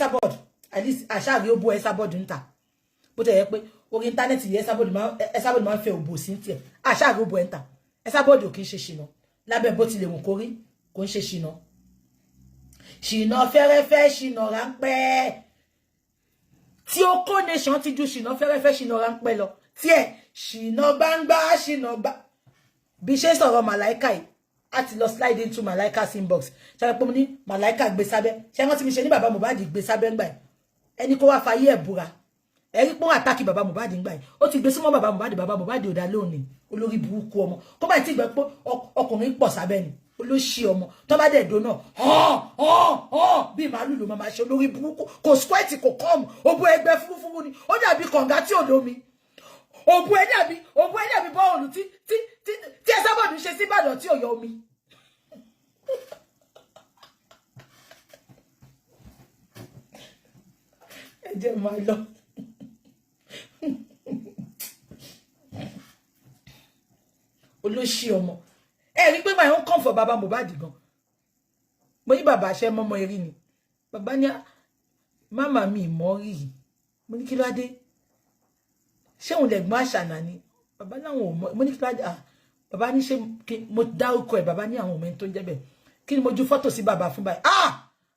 Esabod, at least àṣàrí ó bó Esabod ń ta. Bó tẹ̀ yẹ pé orí internet yìí, Esabod máa ń fẹ́ òbò sí tiẹ̀. Àṣàrí ó bó ẹ̀ ń ta. Esabod ò kì í ṣe ṣìnà lábẹ́ bó tilẹ̀ wù kó rí, kò ń ṣe ṣìnà. Ṣìnà fẹ́rẹ́fẹ́, ṣìnà ráńpẹ́ tí ó kó nation ti ju ṣìnà fẹ́rẹ́fẹ́, ṣìnà ráńpẹ́ lọ. Tiẹ̀ ṣìnà gbangba, ṣìnà gbá. Bí ṣe sọ̀rọ̀ màláìka yìí, a ti lọ slide into Malaika's inbox. Ṣe pé mo ní Malaika gbé sábẹ́? Ṣé wọ́n ti mi ṣe ní bàbá Mohbad gbé sábẹ́ ńgbà yìí? Ẹni kó wá fayé ẹ̀ búra. Ẹ rí pọ́n attack bàbá Mohbad ńgbà yìí, ó ti gbé súnmọ́ bàbá Mohbad. Bàbá Mohbad ò dá lónìí. Olórí burúkú ọmọ, kó báyìí tí gbẹ pé ọkùnrin pọ̀ sábẹ́ ni. Olóṣì ọmọ, tó bá dẹ̀ dó náà hàn hàn hàn bí màálù ló máa ṣe. Olórí burúkú, kò squat, kò come. Òbú ẹgbẹ́ fúrúfúrú ni, ó dàbí kànga tí ò lómi. Òbú ẹ dàbí bọ́ọ̀lù tí ẹ sábọ̀dù ṣe sí Ìbàdàn tí ò yọ omi. Ẹ jẹ́ máa lọ. Olóṣì ọmọ, ẹ rí pé máa ń kàn fọ bàbá Mohbad gan. Mo ní bàbá ṣe mọ́mọ́ eré ni. Bàbá ní màmá mi ìmọ̀ rí. Mo ní kí ló dé? Ṣé òun lẹ̀gbọ́n àṣànà ni? Bàbá láwọn ò mọ̀. Mo ní kí ló dé? Bàbá ní ṣé mo dárúkọ ẹ̀? Bàbá ní àwọn ọmọ ẹni tó ń jẹ́ bẹ́ẹ̀. Kí ni mo ju fọ́tò sí bàbá fún báyìí? Ah,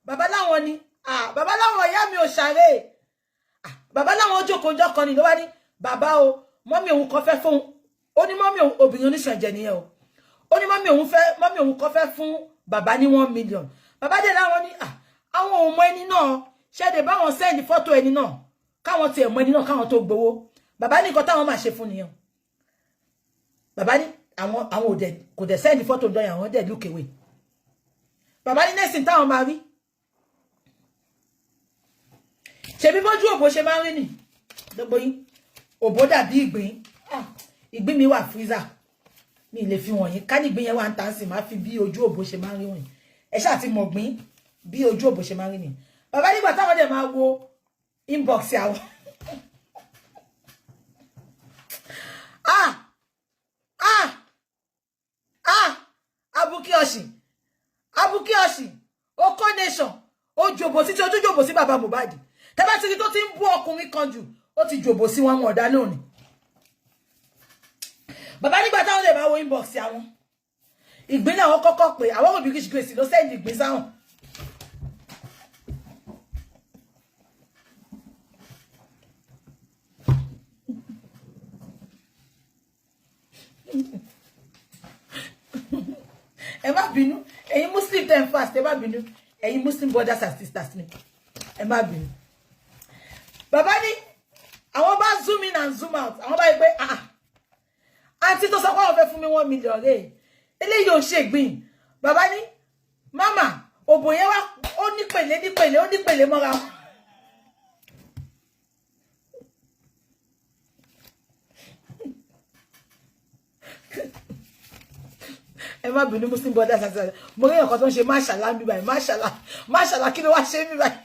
bàbá láwọn ni. Ah, bàbá láwọn ìyá mi ò ṣàrè. Ah, bàbá láwọn jókòó ọjọ́ kan ni ló wá ní bàbá o, mọ́mí òun kan fẹ́ fún. Ó ní mọ́mí òun, obìnrin oníṣàn ẹ̀jẹ̀ nìyẹn o. Ó ní mọ́mí òun fẹ́, mọ́mí òun kan fẹ́ fún bàbá ní 1 million. Bàbá dé láwọn ní àwọn ò mọ ẹni náà. Ṣẹ́dẹ̀ báwọn send fọ́tò ẹni náà, káwọn tiẹ̀ mọ ẹni náà káwọn tó gbowó. Bàbá ní nǹkan táwọn máa ṣe fún nìyẹn. Bàbá ní àwọn òdẹ kò dẹ̀ send fọ́tò dọ́yìn, àwọn dẹ̀ look away. Bàbá ní nẹ́sìn táwọn máa rí, ṣebí bójú òbó ṣe máa ń rí nì. Gbogbo yín, òbó dàbí ìgbín. Ìgbín mi wà freezer, mi lè fi wọ̀nyí. Ká ní ìgbín yẹn wà ń tà sí, máa fi bí ojú òbó ṣe máa ń rí wọ̀nyí. Ẹ ṣáà ti mọ̀ gbín bí ojú òbó ṣe máa ń rí nì. Bàbá nígbà táwọn dẹ̀ máa wo inbox àwọn, ah ah ah, abuki ọ̀sìn, abuki ọ̀sìn, oko nation, ó jòbó sí tí ojú jòbó sí bàbá Mohbad. Tẹ́ bá ti rí tó ti ń bú ọkùnrin kan jù, ó ti jòbó sí wọn, wọn ọ̀dá lónìí. Bàbá nígbà táwọn lè máa wo inbox àwọn, ìgbín náà wọ́n kọ́kọ́ pé àwọn òbí Rich Grace ló send ìgbín sáwọn. Ẹ má bínú, ẹ̀yin Muslim ten fast, ẹ má bínú, ẹ̀yin Muslim brothers and sisters mi, ẹ má bínú. Bàbá ní àwọn bá zoom in and zoom out, àwọn bá yẹ pé ah, àǹtí tó sọ pé àwọn fẹ́ fún mi 1 million rẹ̀, eléyìí ò ṣègbìn. Bàbá ní mama, òbò yẹn wá, ó nípele nípele, ó nípele mọ́ra wọn. Ẹ má bínú, Muslim brothers and sisters. Mo rí nǹkan tó ń ṣe mashallah mi báyìí. Mashallah, mashallah, kí ló wá ṣe mí báyìí?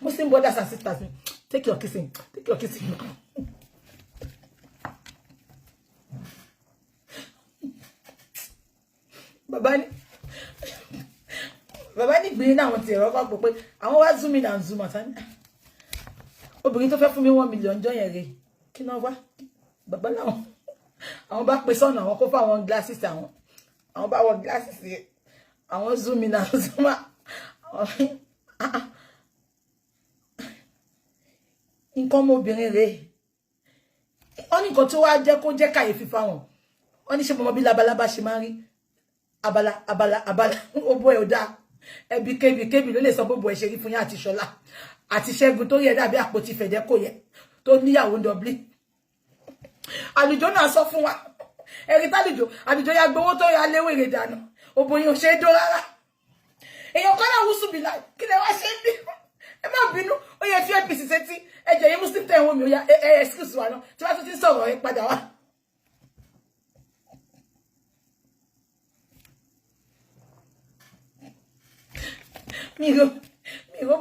Muslim brothers and sisters, take your kissing, take your kissing. Bàbá ní gbìn náà, àwọn ti ẹ̀rọ kọ́ pé àwọn wá zoom in and zoom out. Obìnrin tó fẹ́ fún mi 1 million jọ yẹn rè, kí náà wá? Bàbá náà, àwọn bá pe sọ́nà, àwọn kó fáwọn glasses àwọn, àwọn bá wọ glasses yẹn, àwọn zoom in and zoom out. Nǹkan ọmọbìnrin rèé. Wọ́n ní nǹkan tó wá jẹ́ kó jẹ́ kàyéfì fáwọn, wọ́n ní ṣe mọ́ bí labalábá ṣe máa ń rí abala abala abala. Ó bọ́ ẹ̀ ò dáa. Ẹbí kébi kébi ló lè sọ bó ẹ ṣe rí fún yín. Àti Ṣọlá àti Ṣẹ́gun tó rí ẹ dàbí àpótí fẹ̀dẹ́kò yẹ tó níyàwó ń Dublin. Àlùjọ náà sọ fún wa, ẹ̀rí tálùjọ, àlùjọ ya gbowó tó ya léwèrè dànù. Òbòyìn ò ṣe é dó rárá. Èèyàn kan náà wúsù bí láì kí lè wá ṣe ń bí. Ẹ má bínú, ó yẹ fi APC sétí. Ẹ jẹ́ yín Muslim tẹ̀ ń wò mí, ó yá, ẹ excuse wa náà tí wọ́n tún ti ń sọ̀rọ̀, ẹ padà wá. Mi ro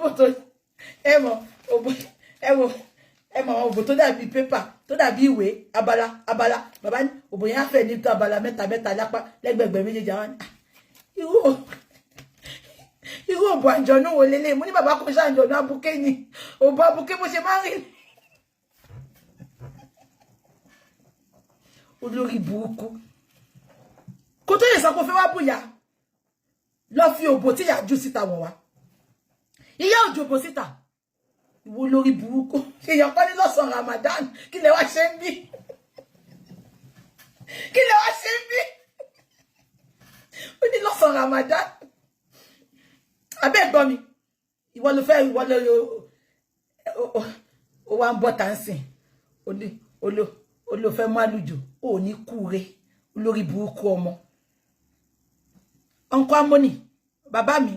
bò tó ẹ mọ̀ òbò, ẹ wò, ẹ mọ̀ òbò tó dàbí pépà, tó dàbí ìwé, abala abala. Bàbá ní òbò yẹn á fẹ̀ ní tó abala mẹ́ta mẹ́ta lápá lẹ́gbẹ̀gbẹ̀ méjèèjì. Àwọn irú Irú òbò àǹjọ̀nú wo lélẹ̀? Mo ní bàbá kò ṣàǹjọ̀nú, abuké ni, òbò abuké bó ṣe máa ń rìn. Olórí burúkú, kó tó lè sọ pé ó fẹ́ wá bùyà, lọ fi òbò tí ìyá jù síta wọ̀n wá. Ìyá òjò òbò síta. Ìwọ lórí burúkú, èèyàn kan ní lọ́sàn-án Ramadan, kí lẹ wá ṣe ń bí? Kí lẹ wá ṣe ń bí? Ó ní lọ́sàn-án Ramadan. Abẹ́ gbọ́ mi, ìwọ ló fẹ́, ìwọ ló ó wá ń bọ̀ tá ń sìn. Ó ló fẹ́ mú àlùjò, ó ní kúre. Olórí burúkú ọmọ. Uncle Amoni, bàbá mi,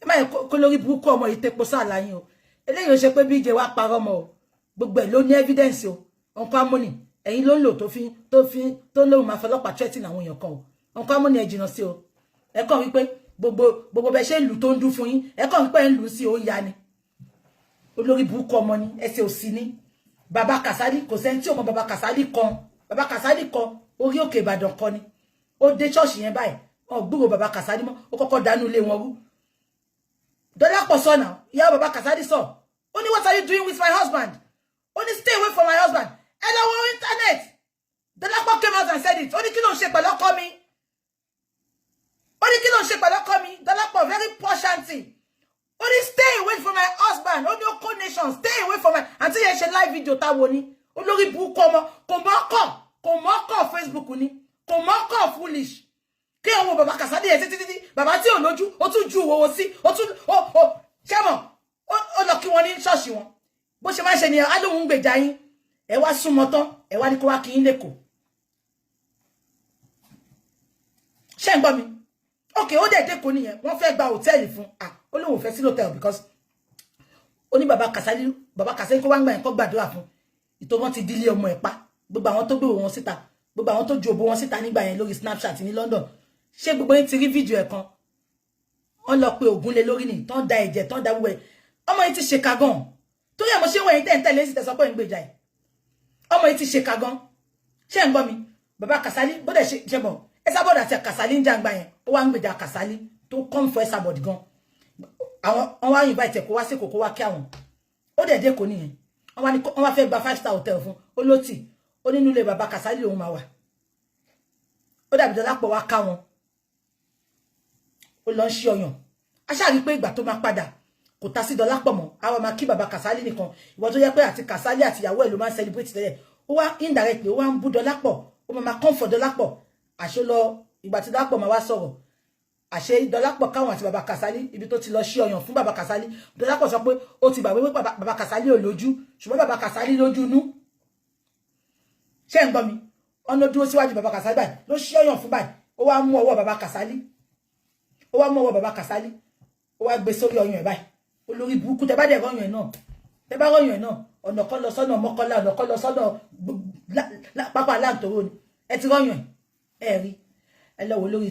ẹ má yẹ kó lórí burúkú ọmọ yìí tepo sáà yín o. Eléyìí ó ṣe pé bíjẹ wá parọ́ mọ́ o, gbogbo ẹ̀ ló ní evidence o. Uncle Amoni, ẹ̀yin ló ń lò tó fi tó lóun máa fọlọ́pàá threaten àwọn èèyàn kan o. Uncle Amoni, ẹ jìnnà sí o. Ẹ kàn wípé gbogbo gbogbo bẹ ṣe ń lù tó ń dún fún yín, ẹ kàn wípé ń lù sí ó ń ya ni. Olórí burúkú ọmọ ni, ẹsẹ̀ òsì ni. Bàbá Kàsálí, kò sẹ́ni tí ò mọ bàbá Kàsálí kan. Bàbá Kàsálí kan orí òkè Ìbàdàn kan ni. Ó dé ṣọ́ọ̀ṣì yẹn báyìí, wọn gbúrò bàbá Kàsálí mọ́. Ó kọ́kọ́ dánú ilé wọn rú. Dọ́lápọ̀ sọ̀nà ìyá bàbá Kàsálí sọ, ó ní, "What are you doing with my husband?" Ó ní, "Stay away from my husband." Ẹ lọ wo internet. Dọ́lápọ̀ came out and said it. Ó ní, "Kí ló ń ṣe pẹ̀lú ọkọ mi?" Ó ní, "Kí ló ń ṣe pẹ̀lú ọkọ mi?" Dọ́lápọ̀, very posh aunty, ó ní, "Stay away from my husband." Ó ní, "Oko nation, stay away from my aunty." Yẹn ṣe live video táwo ni. Olórí burúkú ọmọ, kò mọ́kọ̀, kò mọ́kọ̀ Facebook ni, kò mọ́kọ̀. Foolish. Kí àwọn bàbá Kàsálí yẹn títí títí, bàbá tí ò lójú, ó tún ju òwò sí, ó tún ó ṣẹ́mọ̀, ó lọ kí wọn ní ṣọ́ọ̀ṣì wọn. Bó ṣe máa ń ṣe ni, á lóun ń gbèjà yín. Ẹ wá súnmọ́ tán, ẹ wá ní kó wá kí yín lẹ́kọ̀ọ́. Ṣé ń gbọ́ mi? Ok, ó dẹ̀ dẹ́kọ̀ọ́ nìyẹn. Wọ́n fẹ́ gba hòtẹ́ẹ̀lì fún ah, ó lóun ò fẹ́ sí hòtẹ́ẹ̀lì because ó ní bàbá Kàsálí, bàbá Kàsálí kó wá ń gbà yẹn kó gbàdúrà fún ìtò. Wọn ti dílé ọmọ ẹ̀ pa. Gbogbo àwọn tó gbé wọn síta, gbogbo àwọn tó ju òbó wọn síta nígbà yẹn lórí Snapchat ní London, ṣé gbogbo yín ti rí fídíò ẹ̀ kan? Wọ́n lọ pé ògùn lé lórí ni, tán da ẹ̀jẹ̀, tán da gbogbo ẹ̀. Ọmọ yìí ti ṣèkà gan. Torí ẹ̀ mo ṣe wọ̀nyí tẹ̀ ń tẹ̀lé sí tẹ̀sán pé ń gbèjà ẹ̀. Ọmọ yìí ti ṣèkà gan. Ṣé ń gbọ́ mi? Bàbá Kàsálí bó dẹ̀ ṣe mọ̀, Esabod àti Kàsálí ń jàǹgbà yẹn, ó wá ń gbèjà Kàsálí tó come for Esabod gan. Àwọn wọn wá invite ẹ̀ kó wá sí kó wá kí àwọn. Ó dẹ̀ dé kò nìyẹn. Wọ́n wá fẹ́ gba 5 star hotel fún ó lótì, ó nínú ilé bàbá Kàsálí òun máa wà. Ó dàbí Dọlápọ̀ wá ká wọn, ó lọ ń ṣí ọyàn. A ṣáà rí pé ìgbà tó máa padà, kò ta sí Dọlápọ̀ mọ́. Àwọn máa kí bàbá Kàsálí nìkan. Ìwọ tó yẹ pé àti Kàsálí àti ìyàwó ẹ̀ ló máa ń celebrate tẹ́lẹ̀, ó wá indirectly, ó wá ń bú Dọlápọ̀, ó máa comfort Dọlápọ̀. Àṣé lọ ìgbà tí Dọlápọ̀ máa wá sọ̀rọ̀, àṣé Dọlápọ̀ káwọn àti bàbá Kàsálí ibi tó ti lọ ṣí ọyàn fún bàbá Kàsálí. Dọlápọ̀ sọ pé ó ti gbàgbé pé bàbá Kàsálí ò lójú, ṣùgbọ́n bàbá Kàsálí lójú inú. Ṣé ń gbọ́ mi? Ọ̀nà dúró síwájú bàbá Kàsálí báyìí ló ṣí ọyàn fún báyìí. Ó wá mú ọwọ́ bàbá Kàsálí, ó wá mú ọwọ́ bàbá Kàsálí, ó wá gbé sórí ọyàn ẹ̀ báyìí. Olórí burúkú, tẹ bá dẹ̀ rọyàn ẹ̀ náà, tẹ bá rọyàn ẹ̀ náà, ọ̀nà kan lọ sọ́nà Mọ́kọ́lá, ọ̀nà kan lọ sọ́nà pápá aláǹtòrò ni. Ẹ ti rọyàn ẹ̀, ẹ rí, ẹ lọ wò lórí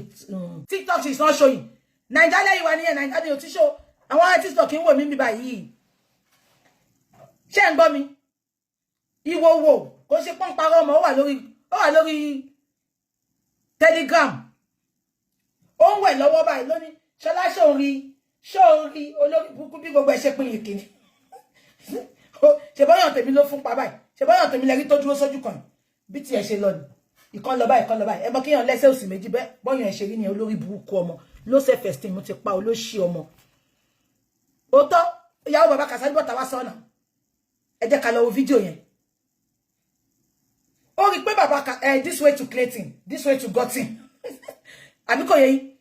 TikTok. Is not showing. Naija lẹ́yìn wa nìyẹn. Naija ni ò ti show. Àwọn TikTok ń wò mí bí báyìí. Ṣé ń gbọ́ mi? Ìwò wò kò ṣe pọ́n parọ́ ọmọ. Ó wà lórí Telegram, ó ń wẹ̀ lọ́wọ́ báyìí lónìí. Ṣọlá, ṣóun rí? Ṣóun rí olórí burúkú bí gbogbo ẹ̀ ṣe pín yìí kìíní? Ṣe bọ́yàn tèmi ló fún pa báyìí? Ṣe bọ́yàn tèmi lẹ́rí tó dúró sójú kan bí tiẹ̀ ṣe lọ ni? Ìkan lọ báyìí, ìkan lọ báyìí. Ẹ mọ kéèyàn lẹ́sẹ̀ òsì méjì bẹ́ẹ̀, bọ́yàn ẹ̀ ṣe rí ni. Olórí burúkú ọmọ, low self esteem ti pa olóṣì ọmọ. Òótọ́ ìyàwó bàbá Kàsálí bọ́ta wá sọ́nà. Ẹ jẹ́ ká lọ wo fídíò yẹn. Ó rí pé bàbá ẹ, this way to Clayton, this way to Gotin, àbí kò yẹ yín?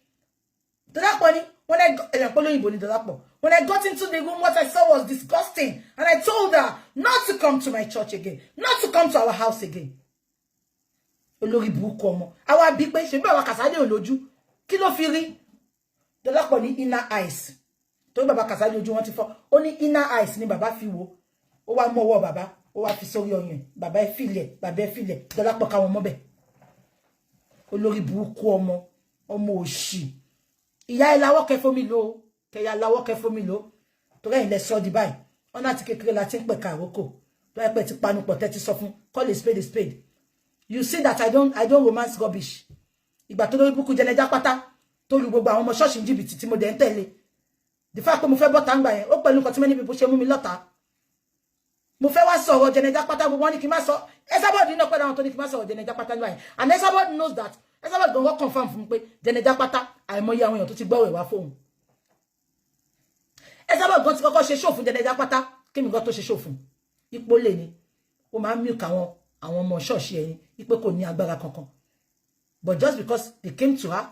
Dọ́lápọ̀ ni when I ẹ̀yàn pé lóyìnbó ni Dọ́lápọ̀. "When I got into the room, what I saw was disgusting, and I told her not to come to my church again, not to come to our house again." Olórí burúkú ọmọ. Àwa bí pé ṣe bí bàbá Kàsálí ò lójú, kí ló fi rí? Dọ́lápọ̀ ní inner eyes, torí bàbá Kàsálí ojú wọn ti fọ́. Ó ní inner eyes ni bàbá fi wò. Ó wá mú ọwọ́ bàbá, ó wá fi sórí ọyàn bàbá. Ẹ filẹ̀, bàbá ẹ filẹ̀. Dọ́lápọ̀ káwọn mọ́bẹ̀. Olórí burúkú ọmọ, ọmọ òṣì. Ìyá ẹ lawọ́ kẹfọ́ mi lò, kẹyà lawọ́ kẹfọ́ mi lò, torí ẹ̀yin lẹ sọ di báyìí. Ọ̀nà àti kékeré la ti ń pẹ̀ka àrókò. Tó ẹ pẹ́ ti panupọ̀ tẹ́tí sọ fún, call a spade a spade. You see that I don't romance rubbish. Ìgbà tó lórí burúkú jẹnẹjá pátá. Tó lu gbogbo àwọn ọmọ ṣọ́ọ̀ṣì ní jìbìtì tí mo dẹ̀ ń tẹ̀lé. The fact pé mo fẹ́ bọ́ta ń gbà yẹn, ó pẹ̀lú nǹkan tí many people ṣe mú mi lọ́ta. Mo fẹ́ wá sọ̀rọ̀ General Pátá, gbogbo wọn ní kí n má sọ. Esabod náà pẹ̀lú àwọn tó ní kí n má sọ̀rọ̀ General Pátá nígbà yẹn. And Esabod knows that. Esabod gan confirm fún mi pé General Pátá, àìmọye àwọn èèyàn tó ti gbọ́rọ̀ ìwà fóun. Esabod gan ti kọ́kọ́ ṣe show fún General Pátá kémi gan tó ṣe show fún. Ipò lè ní ó máa ń milk àwọn ọmọ ṣọ́ọ̀ṣì ẹ̀yìn ipé kò ní agbára kankan. But just because they came to her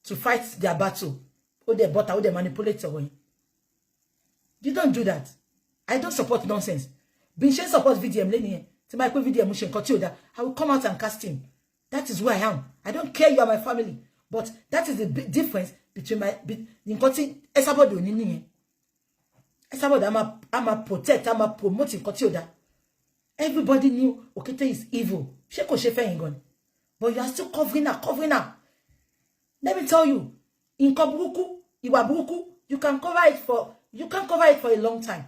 to fight their battle, ó dẹ̀ bọ́ta, ó dẹ̀ manipulate ọ̀rọ̀ yẹn. You don't do that. I don't support nonsense. Bí n ṣe ń support VDM lẹ́nu yẹn, tí máa pé VDM ṣe nǹkan tí ò dáa, I will come out and cast him. That is who I am. I don't care you are my family, but that is the big difference between my nǹkan tí Esabod ò ní nìyẹn. Esabod a máa protect, a máa promote nǹkan tí ò dáa. Everybody knew Okete is evil. Ṣé kò ṣe fẹ́yìn gan ni? But you are still covering her, covering her. Let me tell you, nǹkan burúkú, ìwà burúkú, you can cover it for a long time.